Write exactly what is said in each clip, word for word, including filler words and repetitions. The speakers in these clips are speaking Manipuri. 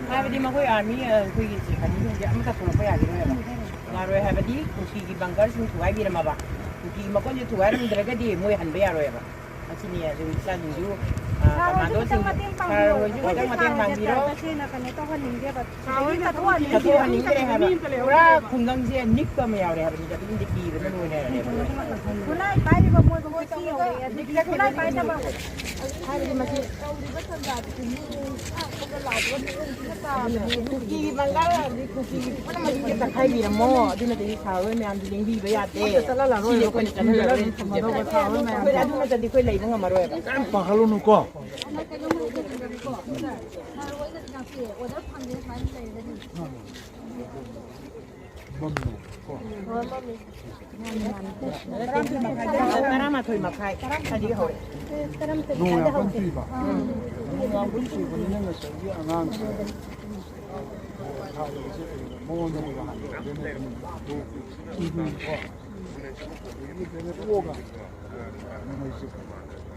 ꯍꯥꯏꯕꯗꯤ ꯃꯈꯣꯏ ꯑꯥꯔꯃꯤ, ꯑ, ꯑꯩꯈꯣꯏꯒꯤ ꯁꯤꯐꯥꯏꯁꯤꯡꯁꯦ ꯑꯃꯠꯇ ꯊꯣꯛꯂꯛꯄ ꯌꯥꯈꯤꯔꯣꯏꯕ꯫ ꯌꯥꯔꯣꯏ ꯍꯥꯏꯕꯗꯤ ꯀꯨꯀꯤꯒꯤ ꯕꯪꯀꯔꯁꯤꯡ ꯊꯨꯒꯥꯏꯕꯤꯔꯝꯃꯕ, ꯀꯨꯀꯤꯒꯤ ꯃꯀꯣꯟꯁꯦ ꯊꯨꯒꯥꯏꯔꯝꯗ꯭ꯔꯒꯗꯤ ꯃꯣꯏ ꯍꯟꯕ ꯌꯥꯔꯣꯏꯕ꯫ ꯑꯁꯤꯅꯤ ꯑꯗꯨꯝ ꯏꯆꯥꯁꯤꯡꯁꯨ, ꯑ, ꯁꯥꯔ ꯍꯣꯏꯁꯨ ꯈꯤꯇꯪ ꯀꯃꯥꯟꯗꯣꯁꯤꯡ, ꯃꯇꯦꯡ ꯁꯥꯔ ꯄꯥꯡꯕꯤꯌꯣ꯫ ꯍꯣꯏꯁꯨ ꯈꯤꯇꯪ ꯑꯩꯈꯣꯏꯗꯤ ꯃꯇꯦꯡ ꯁꯥꯔꯁꯦ ꯄꯥꯡꯕꯤꯔꯣ꯫ ꯇꯁꯦꯡꯅ ꯀꯩꯅꯣ ꯇꯧꯍꯟꯅꯤꯡꯗꯦꯕ꯫ ꯁꯤꯗꯒꯤ ꯆꯠꯊꯣꯛꯍꯟꯅꯤꯡꯗꯦ꯫ ꯆꯠꯊꯣꯛꯍꯟꯅꯤꯡꯗ꯭ꯔꯦ ꯍꯥꯏꯕ꯫ ꯄꯨꯔꯥ ꯈꯨꯡꯒꯪꯁꯦ ꯅꯤꯛꯄ ꯑꯃ ꯌꯥꯎꯔꯦ ꯍꯥꯏꯕꯅꯤꯗ꯫ ꯃꯤꯗꯤ ꯀꯤꯕꯅ ꯂꯣꯏꯔꯦ ꯍꯥꯏꯕꯅꯦꯕ꯫ ꯈꯨꯠꯂꯥꯏ ꯄꯥꯏꯔꯤꯕ ꯃꯣꯏꯕꯨ ꯁꯤ ꯌꯧꯔꯦ꯫ ꯑꯗꯨꯗꯤ ꯈꯨꯠꯂꯥꯏ ꯄꯥꯏꯗꯕ꯫ ꯍꯥꯏꯕꯗꯤ ꯃꯁꯤ ꯇꯧꯔꯤꯕ ꯇꯟꯖꯥꯁꯤꯗꯤ ꯃꯤ ꯍꯥꯞꯄꯒ ꯂꯥꯎꯕꯒ ꯃꯑꯣꯡ ꯊꯤꯅ ꯇꯥꯕꯅꯦ꯫ ꯀꯨꯀꯤꯒꯤ ꯕꯪꯒꯥꯜ ꯍꯥꯏꯕꯗꯤ ꯀꯨꯀꯤꯒꯤ ꯄꯨꯝꯅꯃꯛꯁꯤꯡꯁꯦ ꯇꯛꯈꯥꯏꯕꯤꯔꯝꯃꯣ꯫ ꯑꯗꯨ ꯅꯠꯇꯗꯤ ꯁꯥꯔ ꯍꯣꯏ ꯃꯌꯥꯝꯗꯤ ꯂꯦꯡꯕꯤꯕ ꯌꯥꯗꯦ꯫ ꯑꯝꯇ ꯆꯠꯍꯜꯂꯔꯣꯏ꯫ ꯁꯤꯅꯤ ꯑꯩꯈꯣꯏꯅ ꯆꯠꯍꯜꯂꯔꯣꯏ꯫ ꯊꯝꯃꯗꯧꯕ ꯁꯥꯔ ꯍꯣꯏ ꯃꯌꯥꯝꯗꯣ꯫ ꯑꯩꯈꯣꯏ ꯑꯗꯨ ꯅꯠꯇꯗꯤ ꯑꯩꯈꯣꯏ ꯂꯩꯕ ꯉꯝꯃꯔꯣꯏꯕ꯫ ꯀꯩꯝ ꯄꯥꯈꯠꯂꯨꯅꯨꯀꯣ꯫ ꯁꯥꯔ ꯍꯣꯏ ꯉꯁꯤ ꯑꯣꯔꯗꯔ ꯐꯪꯉꯦ ꯁꯨꯃꯥꯏꯅ ꯂꯩꯔꯒꯗꯤ꯫ ꯃꯝꯃꯦ ꯀꯣ꯫ ꯇꯔꯥꯃꯥꯊꯣꯏ ꯃꯈꯥꯏ ꯁ꯭ꯋꯥꯏꯗꯒꯤ ꯍꯧꯔꯦ꯫ ꯅꯣꯡ ꯌꯥꯝ ꯀꯟꯅ ꯆꯨꯏꯕ꯫ ꯅꯣꯡ ꯌꯥꯝ ꯀꯟꯅ ꯆꯨꯕꯅꯤꯅ ꯉꯁꯥꯏꯒꯤ ꯑꯉꯥꯡꯁꯦ ꯃꯉꯣꯟꯗ ꯀꯣ꯫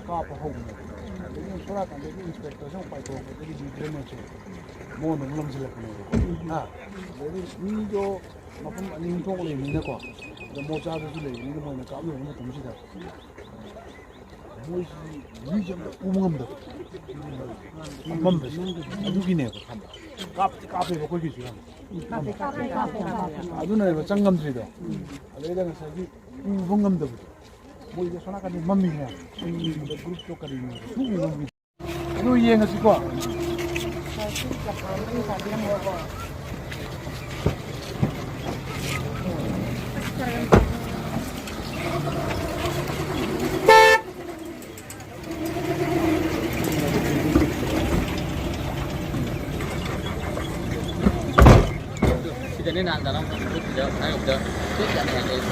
ꯀꯥꯞꯄ ꯍꯧꯕꯅꯦ꯫ ꯑꯗꯒꯤ ꯁꯣꯝ ꯅꯥꯀꯟꯗꯒꯤ ꯏꯟꯁꯄꯦꯛꯇꯔꯁꯦ ꯑꯃꯨꯛ ꯄꯥꯏꯊꯣꯔꯛꯄꯗꯒꯤꯗꯤ ꯗ꯭ꯔꯦꯅꯦꯖꯁꯦ ꯃꯉꯣꯟꯗ ꯑꯃꯨꯛ ꯂꯪꯁꯤꯜꯂꯛꯄꯅꯦꯕ꯫ ꯍꯥ? ꯑꯗꯩꯗꯤ ꯃꯤꯗꯣ ꯃꯐꯝ ꯑꯅꯤ ꯑꯍꯨꯝ ꯊꯣꯛꯅ ꯂꯩꯕꯅꯤꯅꯀꯣ, ꯑꯗ ꯃꯣꯆꯥꯗꯨꯁꯨ ꯂꯩꯕꯅꯤꯅ ꯃꯣꯏꯅ ꯀꯥꯞꯅꯕ ꯃꯇꯝꯁꯤꯗ ꯃꯣꯏꯁꯤ ꯃꯤꯁꯦ ꯑꯝꯇ ꯎꯕ ꯉꯝꯗꯕ꯫ ꯑꯃꯝꯕꯁꯦ꯫ ꯑꯗꯨꯒꯤꯅꯦꯕ ꯈꯪꯕ꯭ꯔꯥ? ꯀꯥꯞꯇꯤ ꯀꯥꯞꯄꯦꯕ ꯑꯩꯈꯣꯏꯒꯤꯁꯨ ꯌꯥꯝ꯫ ꯑꯗꯨꯅꯅꯦꯕ ꯆꯪ ꯉꯝꯗ꯭ꯔꯤꯗꯣ꯫ ꯑꯗꯩꯗ ꯉꯁꯥꯏꯒꯤ ꯎꯕ ꯉꯝꯗꯕꯗꯣ꯫ ꯃꯣꯏꯁꯦ ꯁꯣꯝ ꯅꯥꯀꯟꯗ ꯃꯝꯃꯤꯅꯦ꯫ ꯑꯗ ꯒ꯭ꯔꯨꯞꯇꯣ ꯀꯔꯤꯅꯣ ꯁꯨꯡꯎ ꯎ ꯉꯝꯗꯦ꯫ ꯑꯗꯨ ꯌꯦꯡꯉꯁꯤꯀꯣ꯫ ꯁꯤꯗꯅꯦ ꯅꯍꯥꯟ ꯗꯥ ꯅꯥꯎꯆꯥ ꯒ꯭ꯔꯨꯞꯇꯨꯗ ꯍꯥꯏꯔꯨꯕꯗ ꯁꯤ ꯌꯥꯝ ꯐꯖꯩ꯫